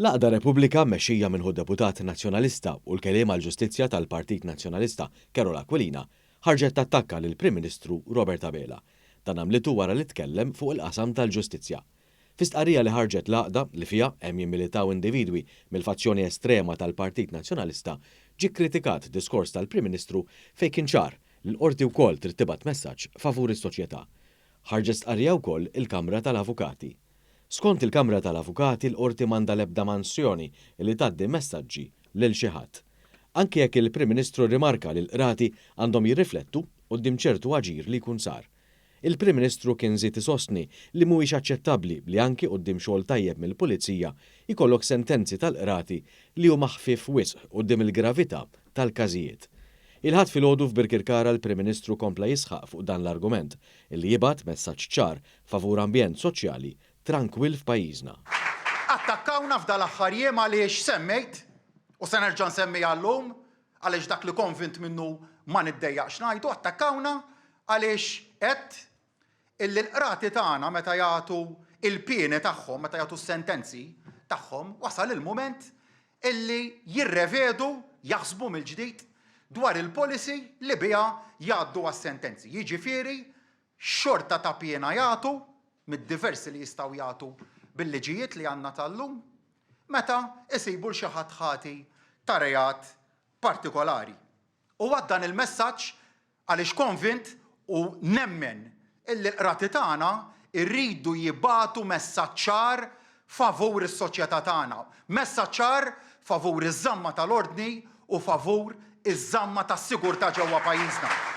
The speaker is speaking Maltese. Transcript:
L-għaqda Repubblika mmexxija minn ħu deputat Nazzjonalista u l-Kelliem għall-Ġustizzja tal-Partit Nazzjonalista Karol Aquilina ħarġet tattakka lill-Prim Ministru Robert Abela. Dan għamlitu wara li tkellem fuq il-qasam tal-ġustizzja. Fi stqarrija li ħarġet l-għaqda, li fiha hemm jimmilitaw individwi mill-fazzjoni estrema tal-Partit Nazzjonalista, ġie kkritikat diskors tal-Prim Ministru fejn kien ċar li l-Qorti wkoll trid tibgħat messaġġ favur is-soċjetà. Ħarġet stqarrija wkoll il-Kamra tal-Avukati. Skont il-Kamra tal-Avukati l-Qorti m'għandha l-ebda mansjoni li tgħaddi messaġġi lil xi ħadd. Anki jekk il-Prim Ministru rrimarka li l-Qrati għandhom jirriflettu quddiem ċertu aġir li jkun sar. Il-Prim Ministru kien żied isostni li mhuwiex aċċettabbli li anki quddiem xogħol tajjeb mill-Pulizija jkollok sentenzi tal-Qrati li huma ħfief wisq quddiem il-gravità tal-każijiet. Il-Ħadd filgħodu f'Birkirkara l-Prim Ministru kompla jisħaq fuq dan l-argument illi jibgħat messaġġ ċar favur ambjent soċjali trankwill f'pajjiżna. Attakkawna f'dal-aħħar jiem għaliex semmejt, u se nerġa' nsemmiha llum, għaliex dak li konvint minnu ma niddejjaqx ngħidu, attakkawna għaliex għedt illi l-qrati tagħna meta jagħtu l-pieni tagħhom, meta jagħtu s-sentenzi tagħhom, wasal il-mument illi jirrevedu, jaħsbu mill-ġdid dwar il-policy li biha jgħaddu għas-sentenzi. Jiġifieri x'xorta ta' piena jagħtu, mid-diversi li jistgħu jagħtu bil-liġijiet li għandna tal-lum, meta jsibu 'l xi ħadd ħati ta' reat partikolari. U għad dan il-messaġġ għaliex konvint u nemmen illi l-qrati tagħna jridu jibagħtu messaġġ ċar favur is-soċjetà tagħna, messaġġ ċar favur iż-żamma tal-ordni u favur iż-żamma tas-sigurtà ġewwa pajjiżna.